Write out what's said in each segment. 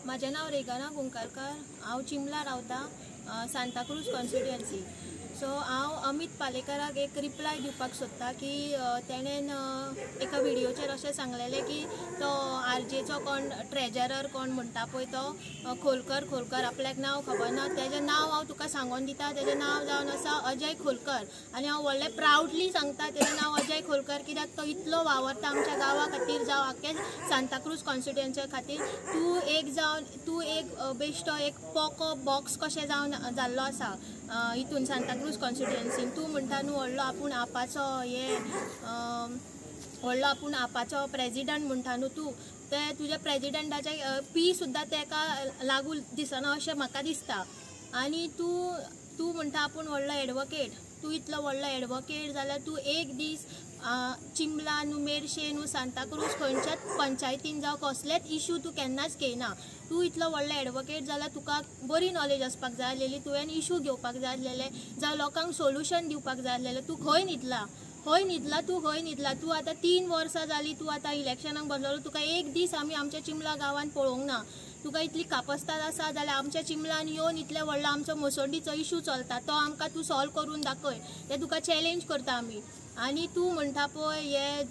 म्हाजें नांव रेगाना कुंकळकर. हांव चिमला रावता, सांताक्रूज कॉन्स्टिट्युएन्सी. सो हांव अमित पालेकराक एक रिप्लाय दिवपाक सोदता की तेणेन एका व्हिडियोचेर अशें सांगलेलें की तो आरजेचो कोण ट्रेजरर कोण म्हणटा पळय तो खोलकर खोलकर, आपल्याक नांव खबर ना. तेजें नांव हांव तुका सांगोन दिता. तेजें नांव जावन आसा अजय खोलकर आनी हांव व्हडलें प्रावडली सांगता तेजें नांव अजय खोलकर, कित्याक तो इतलो वावरता आमच्या गांवा खातीर जावं आख्खे सांताक्रूज कॉन्स्टिट्युएन्सी खातीर. तूं एक जावन तूं एक बेश्टो एक पोको बॉक्स कशें जावन जाल्लो आसा हितून सांताक्रूज कॉन्स्टिट्युएन्सीन. तूं म्हणटा न्हू व्हडलो आपूण आपाचो हे व्हडलो आपूण आपाचो प्रेजिडंट म्हणटा न्हू तूं, ते तुज्या प्रेजिडंटाचे पी सुद्दां तेका लागू दिसना अशें म्हाका दिसता. आनी तूं तूं म्हणटा आपूण व्हडलो एडवोकेट, तूं इतलो व्हडलो एडवोकेट जाल्यार तूं एक दीस चिमला न्हू मेरशे न्हू सांताक्रूज खंयच्याच पंचायतीन जावं कसलेच इशू तूं केन्नाच घेयना. तूं इतलो व्हडलो एडवोकेट जाल्यार तुका बरी नॉलेज आसपाक जाय आसलेली, तुवें इशू घेवपाक जाय आसलेले जावं लोकांक सोल्युशन दिवपाक जाय आसलेलें. तूं खंय न्हिदला, खंय न्हिदला तूं, खंय न्हिदला तूं? आतां 3 वर्सां जालीं तूं आतां इलेक्शनाक बसलेलो, तुका एक दीस आमी आमच्या चिमला गांवांत पळोवंक ना. तुका इतली कापस्ताद आसा जाल्यार आमच्या चिमलान येवन इतले व्हडलो आमचो मसंडीचो इशू चलता तो आमकां तूं सॉल्व करून दाखय, ते तुका चॅलेंज करता आमी. आनी तूं म्हणटा पळय हे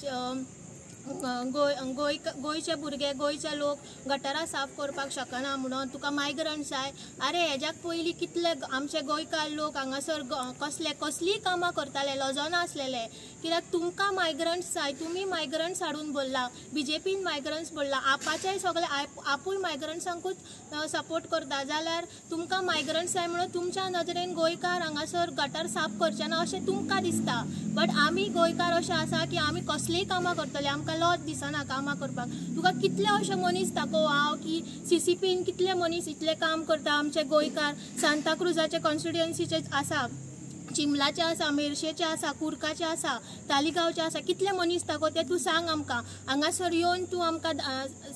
गोंय गोंय गोंयचे भुरगे गोंयचे लोक गटरां साफ करपाक शकना म्हणून तुका मायग्रंट्स जाय. आरे हेज्याक पयलीं कितले आमचे गोंयकार लोक हांगासर कसले कसलीं कामां करताले, लजना आसलेले. कित्याक तुमकां मायग्रंट्स जाय, तुमी मायग्रंट्स हाडून भरला, बीजेपीन मायग्रंट्स भरला, आपाचेय सगळे आपूय मायग्रंट्सांकूच सपोर्ट करता जाल्यार तुमकां मायग्रंट्स जाय म्हणून तुमच्या नदरेन गोंयकार हांगासर गटर साफ करचे ना अशें तुमकां दिसता. बट आमी गोंयकार अशें आसा की आमी कसलीय कामां करतले, आमकां लज दिसना कामां करपाक. तुका कितले अशे मनीस दाखोवं हांव की सीसीपीन कितले मनीस इतले काम करता आमचे गोंयकार सांताक्रुजाचे कॉन्स्टिट्युएन्सीचे आसा, चिमलाचे आसा, मेरशेचे आसा, कुर्काचे आसा, तालिगांवचे आसा, कितले मनीस दाखोव ते तूं सांग आमकां. हांगासर येवन तूं आमकां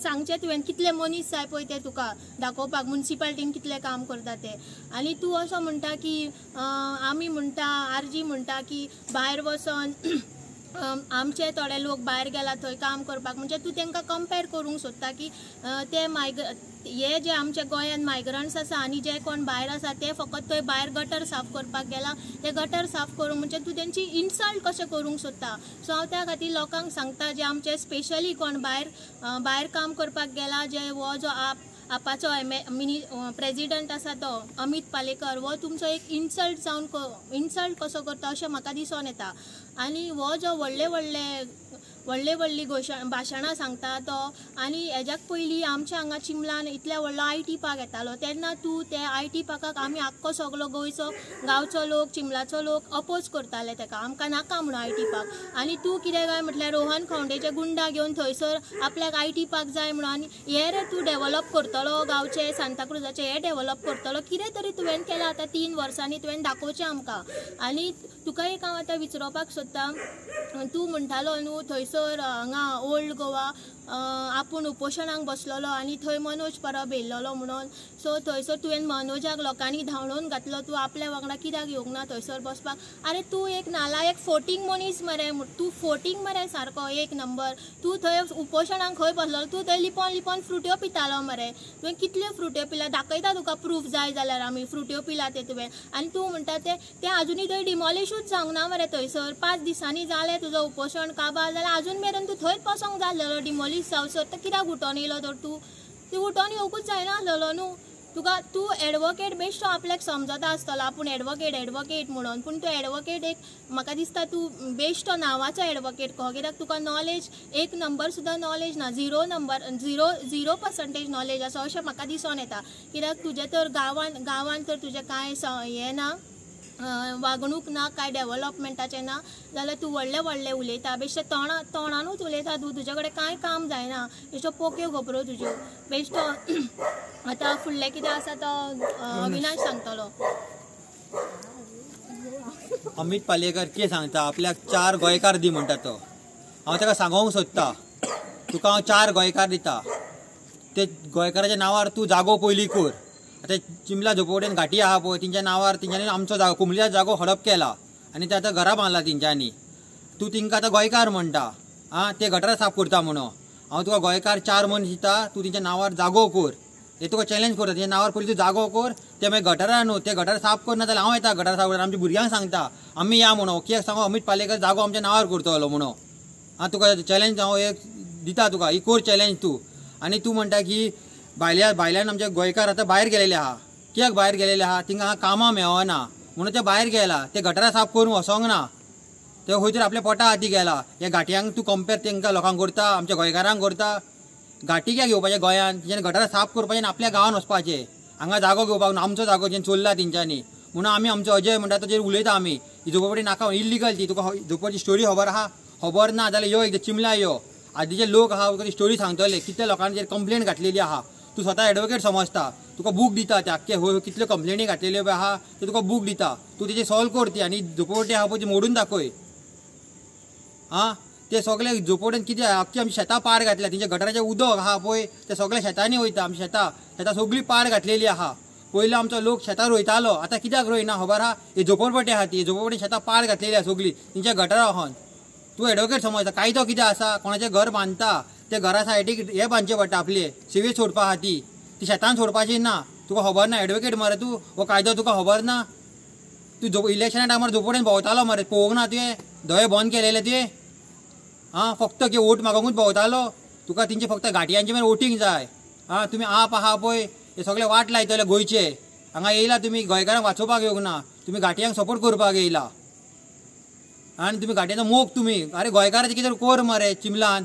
सांगचें तुवें कितले मनीस जाय पळय ते तुका दाखोवपाक, मुन्सिपालिटीन कितले काम करता ते. आनी तूं असो म्हणटा की आमी म्हणटा आरजी म्हणटा की भायर वचोन आमचे थोडे लोक भायर गेला थंय काम करपाक, म्हणजे तूं तांकां कंपेर करूंक सोदता की ते हे जे आमच्या गोंयांत मायग्रंट्स आसा आनी जे कोण भायर आसा ते फकत थंय भायर गटर साफ करपाक गेला, ते गटर साफ करूंक म्हणजे तूं तेंची इन्सल्ट कशें करूंक सोदता. सो हांव त्या खातीर लोकांक सांगता जे आमचे स्पेशली कोण भायर भायर काम करपाक गेला, जे हो जो आपाचो मिनी प्रेजिडंट आसा तो अमित पालेकर, हो तुमचो एक इन्सल्ट जावन इन्सल्ट कसो करता अशें म्हाका दिसून येता. आनी हो जो व्हडले व्हडले व्हडले व्हडली भाशणां सांगता तो, आनी हेज्याक पयलीं आमच्या हांगा चिमलान इतल्या व्हडलो IT park येतालो तेन्ना तूं ते IT पार्काक आमी आख्खो सगलो गोंयचो गांवचो लोक चिमलाचो लोक अपोज करताले तेका, आमकां नाका म्हणून IT park. आनी तूं कितें काय म्हटल्यार रोहन खवंडेचे गुंडा घेवन थंयसर आपल्याक IT park जाय म्हणून, आनी हे रे तूं डेवलप करतलो गांवचे सांताक्रुजाचे हे डेवलप करतलो, कितें तरी तुवें केलां आतां 3 वर्सांनी तुवें दाखोवचें आमकां. आनी तुका एक हांव आतां विचारपाक सोदता, तूं म्हणटालो न्हू थंयसर हांगा ओल्ड गोवा आपूण उपोशणाक बसलेलो आनी थंय मनोज परब येयल्लो म्हणून, सो थंयसर तुवें मनोजाक लोकांनी धांवडोवन घातलो, तूं आपल्या वांगडा कित्याक येवंक ना थंयसर बसपाक? आरे तूं एक नालायक फोटींग मनीस मरे, तूं फोटींग मरे सारको एक नंबर. तूं थंय उपोशणाक खंय बसलेलो? तूं थंय लिपोन लिपोन फ्रुट्यो पितालो मरे, तुवें कितल्यो फ्रुट्यो पिला दाखयता तुका प्रूफ जाय जाल्यार आमी फ्रुट्यो पिला ते तुवें. आनी तूं म्हणटा ते तें आजुनूय थंय डिमॉलिशूच जावंक ना मरे, थंयसर 5 दिसांनी जालें तुजो उपोशण काबार जाल्यार आजून मेरेन तूं थंयच बसोंक जाय आसलेलो. डिमॉलिश जावसर तर कित्याक उठोन येयलो तर तूं? तूं उठोन येवकूच जायना आसलेलो न्हू तुका. तूं एडवोकेट बेश्टो आपल्याक समजता आसतलो आपूण एडवोकेट एडवोकेट म्हणून, पूण तूं एडवोकेट एक म्हाका दिसता तूं बेश्टो नांवाचो एडवोकेट कहो, कित्याक तुका नॉलेज एक नंबर सुद्दां नॉलेज ना, 0 नंबर 0% नॉलेज आसा अशें म्हाका दिसून येता. कित्याक तुजें तर गांवान गांवान तर तुजें कांय हें ना, वागणूक ना, कांय डेवलपमेंटाचें ना, जाल्यार तूं व्हडले व्हडले उलयता बेश्टे तोंडानूच उलयता तूं, तुजे कडेन कांय काम जायना, बेश्टो पोक्यो खबरो तुज्यो बेश्टो. आतां फुडलें कितें आसा तो अविनाश सांगतलो. अमित पालेकर कितें सांगता आपल्याक 4 गोंयकार दी म्हणटा तो. हांव ताका सांगोंक सोदता तुका हांव 4 गोंयकार दिता, ते गोंयकाराच्या नांवार तूं जागो पयलीं कर. आतां चिमला झोपडेन घाटी आहा पळय तेंच्या नांवार तेंच्यांनी आमचो जागो कुमल्या जागो हडप केला आनी ते आतां घरां बांदला तेंच्यांनी. तूं तेंकां आतां गोंयकार म्हणटा, आं ते गटरां साफ करता म्हणून. हांव तुका गोंयकार 4 मनीस दिता, तूं तेंच्या नांवार जागो कर, हे तुका चॅलेंज करता. तेच्या नांवार पयलीं तूं जागो कर, ते मागीर गटरां न्हू ते गटर साफ कर, ना जाल्यार हांव येता गटर साफ कर. आमच्या भुरग्यांक सांगता आमी या म्हणून, कित्याक सांगो अमीत पालेकर जागो आमच्या नांवार करतलो म्हणून. आं तुका चॅलेंज हांव एक दिता तुका, ही कोर चॅलेंज तूं. आनी तूं म्हणटा की भायल्यान आमचे गोंयकार आतां भायर गेलेले आहा. कित्याक भायर गेलेले आहा? थिंगा कामां मेळना म्हणून ते भायर गेला. ते गटरां साफ करूंक वचोंक ना, ते खंय तरी आपल्या पोटा हाती गेला. ह्या घाटयांक तूं कंपेर तांकां लोकांक करता, आमच्या गोंयकारांक करता. घाटी कित्याक घेवपाचें गोंयांत? तेंच्यांनी गटरां साफ करपाचें आनी आपल्या गांवांत वचपाचें. हांगा जागो घेवपाक ना, आमचो जागो जें चोरला तेंच्यांनी. म्हणून आमी आमचो अजय म्हणटा ताचेर उलयता आमी. ही झोपडपट्टी नाका, इल्लिगल ती. तुका झोपडपट्टी स्टोरी खबर आहा? खबर ना जाल्यार यो एकदां चिमला यो. आदीचे लोक आहा तुका स्टोरी सांगतले, कितल्या लोकांचेर कंप्लेन घातलेली आहा. तूं स्वता एडवोकेट समजता, तुका बूक दिता ते आख्खे हो कितल्यो कंप्लेनी घातलेल्यो आहा ते तुका बूक दिता. तूं तेजे सॉल्व कर ती आनी झोपडपट्टी आहा पळय ती मोडून दाखय. आं ते सगळे झोपडपट्टेन कितें आख्खी आमची शेतां पार घातल्या, तेंच्या गटराचें उदक आहा पळय ते सगळे शेतांनी वयता. आमच्या शेतां सगळीं पार घातलेली आहा. पयलीं आमचो लोक शेतां रोयतालो, आतां कित्याक रोयना खबर आहा? ही झोपडपट्टी आहा ती झोपडपट्टी शेतां पार घातलेली आहा सगळीं तेंच्या गटरा आहान. तूं एडवोकेट समजता, कायदो कितें आसा? कोणाचें घर बांदता ते घरा सायडीक हें बांदचें पडटा, आपले सिवेज सोडपा आहा ती, ती शेतान सोडपाची ना. तुका खबर ना एडवोकेट मरे तूं, हो कायदो तुका खबर ना? तूं इलेक्शना टायमार झोपडपट्टेन भोंवतालो मरे, पळोवंक ना तुवें? दोळे बंद केलेले तुवें? आं फक्त की वोट मागोवंकूच भोंवतालो तुका. तेंचे फक्त घाटयांचे मेरेन वोटींग जाय. आं तुमी आप आहा पळय हे सगळे वाट लायतले गोंयचे. हांगा येयला तुमी गोंयकारांक वाचोवपाक येवंक ना, तुमी घाटयांक सपोर्ट करपाक येयला. आनी तुमी घाटयांचो मोग तुमी. अरे गोंयकाराचें कितें कर मरे चिमलान,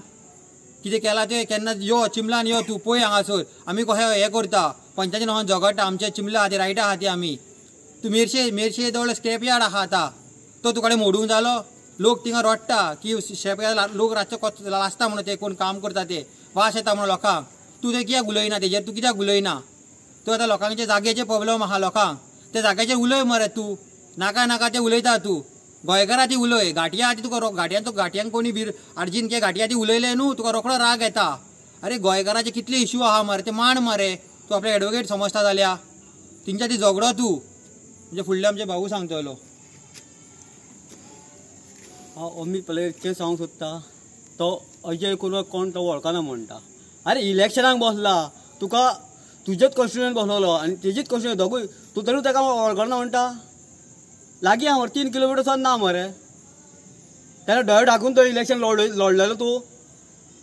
कितें केलां तें केन्ना यो चिमलान यो तूं पळय हांगासर आमी कशें हें करता, पंचायतीन वचोन झगडटा. आमच्या चिमला आहा ती रायटा आहा ती आमी. तूं मेरशे मेरशे जवळ स्क्रॅप यार्ड आहा आतां, तो तुका कडेन मोडूंक जालो. लोक थिंगा रडटा की स्क्रॅप यार्ड लोक रातचो लासता म्हणून, ते कोण काम करता ते वास येता म्हणून लोकांक. तूं ते कित्याक उलयना तेजेर? तूं कित्याक उलयना? तूं आतां लोकांचे जाग्याचे प्रोब्लम आहा लोकांक, त्या जाग्याचेर उलय मरे तूं. नाका नाका ते उलयता तूं. गोंयकारा ती उलय, घाटयां ती तुका घाटयांक घाटयांक कोणी बीर आर्जीन के घाटयां ती उलयले न्हू तुका रोखडो राग येता. अरे गोंयकाराचे कितले इश्यू आहा मरे ते मांड मरे. तूं आपले एडवोकेट समजता जाल्यार तेंच्या ती झगडो तूं. म्हणजे फुडले आमचे भाऊ सांगतलो. हांव अमीत पालेकर कितें सांगूंक सोदता, तो अजय कुमार कोण तो वळखना म्हणटा. अरे इलेक्शनाक बसला, तुका तुजेच कॉन्स्टिट्युएंट बसलोलो आनी तेजीच कॉन्स्टिट्युएंट दोगूय, तूं तरी ताका वळखना म्हणटा. लागीं आहा मरे, 3 किलोमिटर सुद्दां ना मरे. तेन्ना दोळे ढाकून तो इलेक्शन लढलेलो तूं,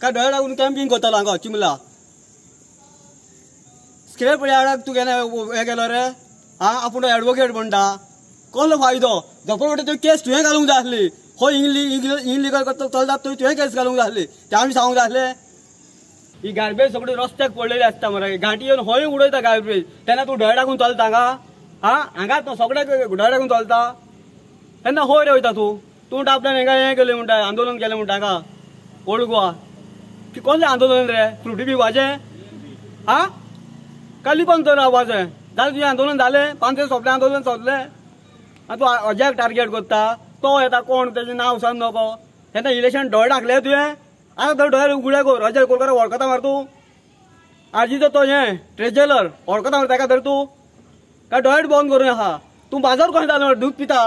काय दोळे ढाकून कॅम्पिंग करतालो हांगा चिमला? स्क्रॅप यार्डाक तूं केन्ना हें केलो रे? आं आपूण एडवोकेट म्हणटा, कसलो फायदो? झोपडपट्टी तुवें केस तुवें घालूंक जाय आसली, खंय इलिगल करता चलता तुवें केस घालूंक जाय आसली, ते आमी सांगूंक जाय आसलें. ही गार्बेज सगळी रस्त्याक पडलेली आसता मरे, घांटी येवन खंय उडयता गार्बेज. तेन्ना तूं दोळे ढाकून चलता हांगा? आं हांगा सगळ्याक दोळे ढाकून चलता तेन्ना खंय रे वयता तूं? तूं म्हणटा आपल्यान हांगा हें केलें म्हणटा, आंदोलन केलें म्हणटा हांगा ओल्ड गोवा. की कसलें आंदोलन रे? फ्रुटी पिवपाचें? आं काय लिपोन तर रावपाचें? जालें तुजें आंदोलन जालें, 5 सोंपलें आंदोलन सोंपलें. आनी तूं अजयाक टार्गेट करता, तो येता कोण तेजें नांव सांग नको. तेन्ना इलेक्शन दोळे ढाकले तुवें, आतां तो दोळे उगडे कर. अजय कोलकर वळखता मरे तूं? आजीचो तो हें ट्रेजरर वळखता मरे ताका तर तूं? काय दोळे बंद करून आहा तूं? बाजार कशें जालो दूद पिता,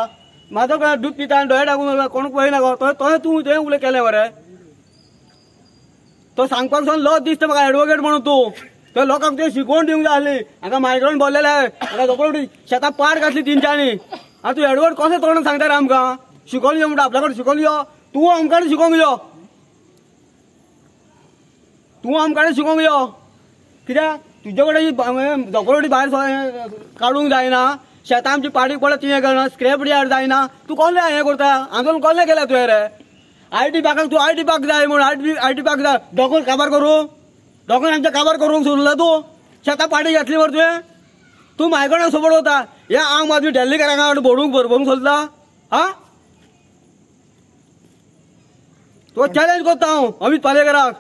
माजर कशें दूद पिता आनी दोळे ढाकून कोण पळयना गो. तोय तूं तुवें उलय केलें मरे. तो सांगपाक सावन लज दिसता म्हाका एडवोकेट म्हणून तूं. तो लोकांक तुवें शिकोवन दिवंक जाय आसली. हांगा मायग्रंट भरलेले, हांगा झोपडपट्टी शेतां पार घातली तेंच्यांनी. आनी तूं एडवोकेट कशें तोंडान सांगता रे आमकां? शिकोवन यो म्हणटा, आपल्या कडेन शिकोवन यो. तूं आमकां कडेन शिकोवंक यो, तूं आमकां कडेन शिकोवंक यो. कित्याक तुजे कडेन झोपडपट्टी भायर काडूंक जायना, शेतां आमची पाडी पडल्या तुवें करना, स्क्रॅप यार्ड जायना. तूं कसलें हें करता? आंदोलन कसलें केलें तुवें रे? I T पार्काक तूं I T park जाय म्हूण, I T park जाय. दोगून काबार करूं, दोगांक आमच्या काबार करूंक सोदला तूं? शेतां पाडी घातली मरे तुवें? तूं मायग्रंटाक सपोर्ट करता. हे आम आदमी दिल्लीकारांक भरूंक भरभरूंक सोदला? आं तुका चॅलेंज करता हांव अमीत पालेकराक,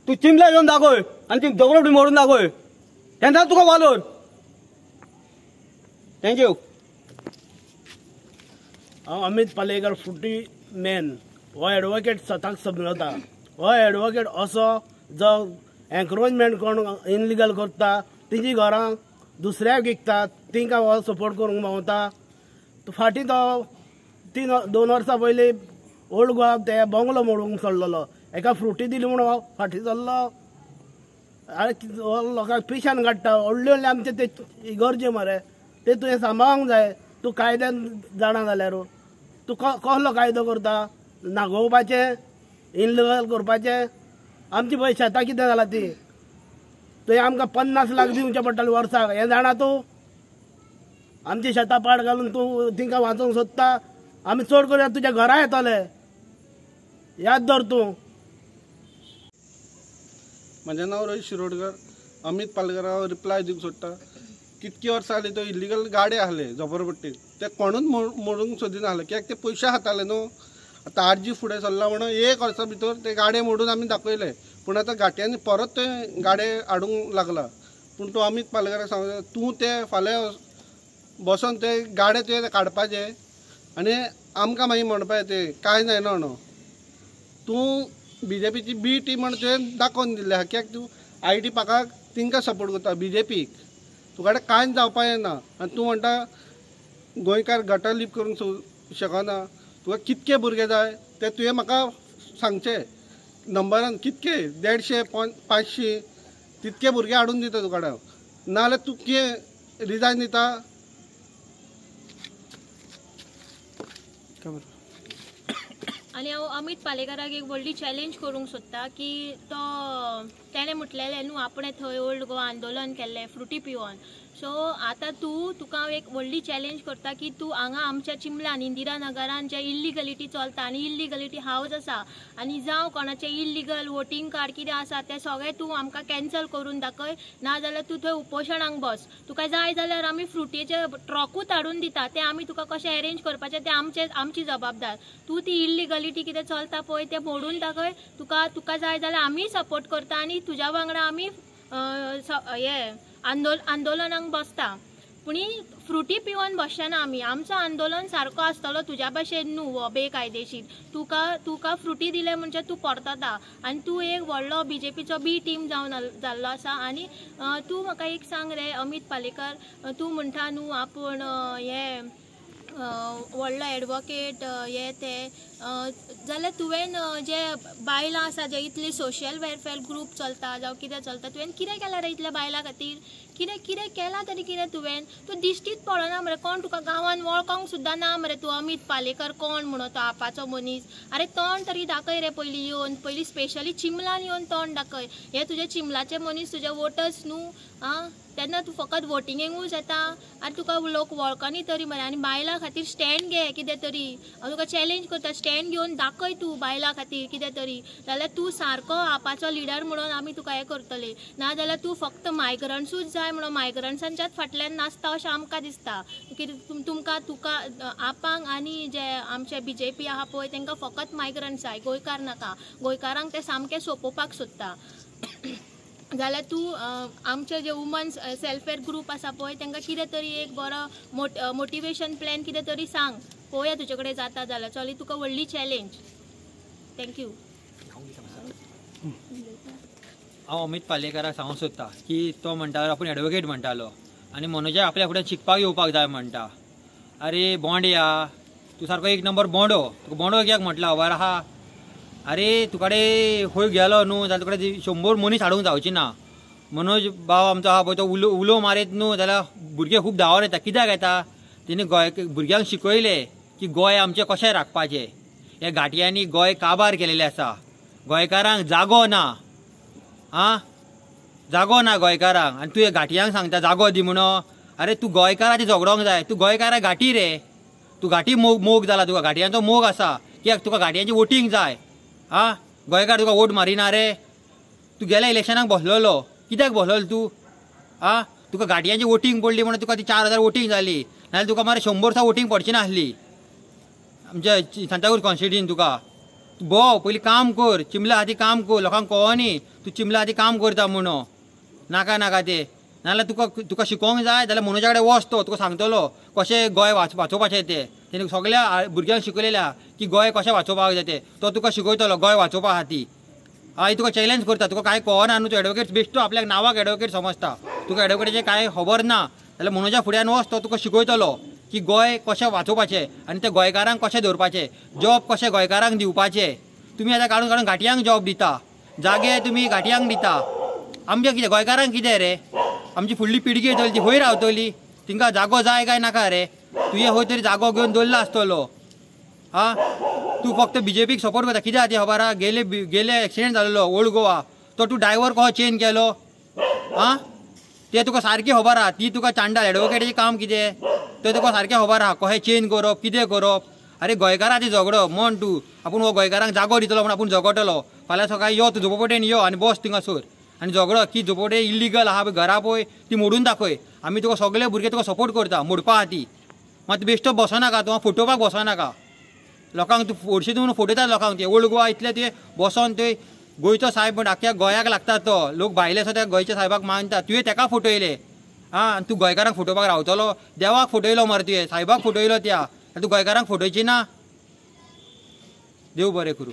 तूं चिमला येवन दाखय आनी ती दगड मोडून दाखय, तेन्ना तुका वालोर. Thank you. हांव अमीत पालेकर फ्रुटी मॅन. हो एडवोकेट स्वताक समजता. हो एडवोकेट असो जो एन्क्रोचमेंट कोण इनलिगल करता तेजी घरां दुसऱ्याक विकतात, तांकां हो सपोर्ट करूंक भोंवता. फाटीं तो 3-2 वर्सां पयलीं ओल्ड गोवा ते बंगलो मोडूंक चल्लोलो, एका फ्रुटी दिली म्हणून फाटीं चल्लो. आरे लोकांक पिशान काडटा. व्हडले व्हडले आमचे ते गरजे मरे, ते तुवें सांबाळूंक जाय. तूं कायद्यान जाणा जाल्यार तूं कसलो कायदो करता? नागोवपाचें, इनलिगल करपाचें. आमची पळय शेतां कितें जालां ती, तुवें आमकां 50 लाख दिवचें पडटलें वर्साक, हें जाणा तूं? आमची शेतां पाड घालून तूं तिंकां वाचोवंक सोदता. आमी चड करून तुज्या घरा येतले, याद दवर तूं. म्हजें नांव रोहित शिरोडकर. अमित पालेकरा हांव रिप्लाय दिवंक सोदता. कितकी वर्सां जाली तो इल्लिगल गाडे आहले झोपडपट्टीत, ते कोणूच मोडूंक सोदिना आहले, कित्याक ते पयशे खाताले न्हू. आतां आरजी फुडें सरला म्हणून एक वर्सा भितर ते गाडे मोडून आमी दाखयले, पूण आतां घाट्यांनी परत ते गाडे हाडूंक लागला. पूण तूं अमित पालेकराक सांगता, तूं ते फाल्यां बसोन ते गाडे तुवें काडपाचे आनी आमकां मागीर म्हणपाचें ते कांय जायना म्हणून. तूं बीजेपीची बी टीम म्हण तुवें दाखोवन दिल्लें आहा, कित्याक तूं I T पाकाक तिंकां सपोर्ट करता, बीजेपीक. तुका कडेन कांयच जावपा येना आनी तूं म्हणटा गोंयकार गटर लीप करूंक शकना. तुका कितके भुरगे जाय ते तुवें म्हाका सांगचे, नंबरान कितके 150 500 तितके भुरगे हाडून दिता तुका कडेन. नाजाल्यार तूं कितें रिजायन दिता? आनी हांव अमित पालेकराक एक व्हडली चॅलेंज करूंक सोदता की तो तेणें म्हटलेलें न्हू आपणें थंय ओल्ड गोवा आंदोलन केल्लें फ्रुटी पिवन. सो आतां तूं तुका हांव एक व्हडली चॅलेंज करता की तूं हांगा आमच्या चिंबलान इंदिरा नगरान जे इल्लिगलिटी चलता आनी इल्लिगलिटी हावज आसा आनी जावं कोणाचें इल्लिगल वोटींग कार्ड कितें आसा तें सगळें तूं आमकां कॅन्सल करून दाखय, नाजाल्यार तूं थंय उपोशणाक बस. तुका जाय जाल्यार आमी फ्रुटीचे ट्रकूच हाडून दिता, तें आमी तुका कशें एरेंज करपाचें तें आमची जबाबदार. तूं ती इल्लिगलिटी कितें चलता पळय तें मोडून दाखय. तुका तुका जाय जाल्यार आमी सपोर्ट करता आनी तुज्या वांगडा आमी हे आंदोलनाक बसता. पूण फ्रुटी पिवन बसचे ना आमी. आमचो आंदोलन सारको आसतलो तुज्या भशेन न्हू हो बेकायदेशीर. तुका तुका फ्रुटी दिले म्हणजे तूं परतता आनी तूं एक व्हडलो बीजेपीचो बी टीम जावन जाल्लो आसा. आनी तूं म्हाका एक सांग रे अमित पालेकर, तूं म्हणटा न्हू आपूण हे व्हडलो एडवोकेट हे ते, जाल्यार तुवें जे बायलां आसा जे इतले सोशल वेलफेअर ग्रूप चलता जावं कितें चलता, तुवें कितें केलां रे इतल्या बायलां खातीर? कितें कितें केलां तरी कितें तुवें? तूं दिश्टीच पडना मरे, कोण तुका गांवांत वळखोंक सुद्दां ना मरे. तूं अमित पालेकर कोण म्हणून तो आपाचो मनीस. आरे तोंड तरी दाखय रे पयलीं येवन, पयलीं स्पेशली चिंबलान येवन तोंड दाखय. हे तुजे चिंबलाचे मनीस तुजे वोटर्स न्हू आं, तेन्ना तूं फकत वोटिंगेकूच येता. आनी तुका लोक वळखनी तरी मरे. आनी बायलां खातीर स्टँड घे कितें तरी, हांव तुका चॅलेंज करता, स्टँड घेवन दाखय तूं बायलां खातीर कितें तरी, जाल्यार तूं सारको आपाचो लिडर म्हणून आमी तुका हें करतले. नाजाल्यार तूं फक्त मायग्रंट्सूच जाय म्हणून मायग्रंट्सांच्याच फाटल्यान नाचता अशें आमकां दिसता. कितें तुमकां तुका आपांक आनी जे आमचे बीजेपी आहा पळय तांकां फकत मायग्रंट्स जाय, गोंयकार नाका. गोंयकारांक ते सामकें सोंपोवपाक सोदता. जाल्यार तूं आमचे जे वुमन्स वेलफेअर ग्रूप आसा पळय तांकां कितें तरी एक बरो मोटिवेशन प्लॅन कितें तरी सांग, पळोवया तुजे कडेन जाता जाल्यार. चल, ही तुका व्हडली चॅलेंज. Thank you. हांव अमित पालेकराक सांगूंक सोदता की तो म्हणटालो आपूण एडवोकेट म्हणटालो आनी मनोजाक आपल्या फुडें शिकपाक येवपाक जाय म्हणटा. अरे बोंड्या, तूं सारको एक नंबर बोंडो. तुका बोंडो कित्याक म्हटला खबर आहा? अरे तुकडे खंय गेलो न्हू जाल्यार तुकडे 100 मनीस हाडूंक जावची ना. मनोज भाव आमचो आहा पळय तो उलो उलो मारीत न्हू जाल्यार भुरगे खूब धांवन येता. कित्याक येता? तेणी गोंय भुरग्यांक शिकयलें की गोंय आमचें कशें राखपाचें. ह्या घाटयांनी गोंय काबार केलेलें आसा, गोंयकारांक जागो ना, आं जागो ना गोंयकारांक. आनी तूं ह्या घाटयांक सांगता जागो दी म्हणून. अरे तूं गोंयकाराचें झगडोंक जाय, तूं गोंयकारा घाटी रे, तूं घाटी मोग मोग जाला, तुका घाटयांचो मोग आसा. कित्याक तुका घाटयांची वोटींग जाय. आं गोंयकार तुका वोट मारिना रे. तूं गेल्या इलेक्शनाक बसलेलो, कित्याक बसलेलो तूं? आं तुका घाटयांची वोटींग पडली म्हणून तुका ती 4000 वोटींग जाली, नाजाल्यार तुका मरे 100 वर्सां वोटींग पडची नासली आमच्या सांताक्रूज कॉन्स्टिट्युएन्सीन. तुका भोव पयलीं काम कर, चिंबला खातीर काम कर, लोकांक कळनी तूं चिंबला खातीर काम करता म्हणून. नाका नाका ते, नाजाल्यार तुका तुका शिकोवंक जाय जाल्यार मनोजा कडेन वच, तो तुका सांगतलो कशें गोंय वाचोवपाचें तें. तेणी सगळ्या भुरग्यांक शिकयलेलें आहा की गोंय कशें वाचोवपाक जाय तें, तो तुका शिकयतलो गोंय वाचोवपा खातीर. हय तुका चॅलेंज करता, तुका कांय कळना न्हू, तूं एडवोकेट बेश्टो आपल्याक नांवाक एडवोकेट समजता, तुका एडवोकेटाचें कांय खबर ना जाल्यार मनोजा फुड्यान वच, तो तुका शिकयतलो की गोंय कशें वाचोवपाचें आनी ते गोंयकारांक कशें दवरपाचें, जॉब कशें गोंयकारांक दिवपाचें. तुमी आतां काडून काडून घाटयांक जॉब दिता, जागे तुमी घाटयांक दिता. आमच्या कितें गोंयकारांक कितें रे? आमची फुडली पिळगी येतली ती खंय रावतली? तिंका जागो जाय काय नाका रे? तुवें खंय तरी जागो घेवन दवरला आसतलो. आं, तूं फक्त बीजेपीक सपोर्ट करता कित्याक ती खबर आहा? गेले गेले एक्सिडेंट जाल्लो ओल्ड गोवा, तो तूं ड्रायव्हर कसो चेंज केलो? आं, तें तुका सारकी खबर आहा. ती तुका चांडाल एडवोकेटाचें काम कितें तें तुका सारकें खबर आहा, कशें चेंज करप कितें करप. अरे गोंयकारां ती झगडो म्हण तूं आपूण हो गोंयकारांक जागो दितलो म्हण आपूण झगडटलो. फाल्यां सकाळीं यो तूं झोपडपट्टेन यो आनी बस थिंगासर आनी झगडो की झोपडपट्टे इल्लिगल आहा पळय घरा पळय ती मोडून दाखय. आमी तुका सगळे भुरगे तुका सपोर्ट करता मोडपा खातीर. मात बेश्टो बसोनाका तूं, फटोवपाक बसोनाका लोकांक. तूं फोडशी तूं फटयता लोकांक. ते ओल्ड गोवा इतले ते बसोन ते गोंयचो सायब म्हण आख्ख्या गोंयाक लागता तो. लोक भायले आसा त्या गोंयच्या सायबाक मानता. तुवें तेका फटयले. आं, तूं गोंयकारांक फटोवपाक रावतलो? देवाक फटयलो मरे तुवें, सायबाक फटयलो त्या, तूं गोंयकारांक फटोवची ना? देव बरें करूं.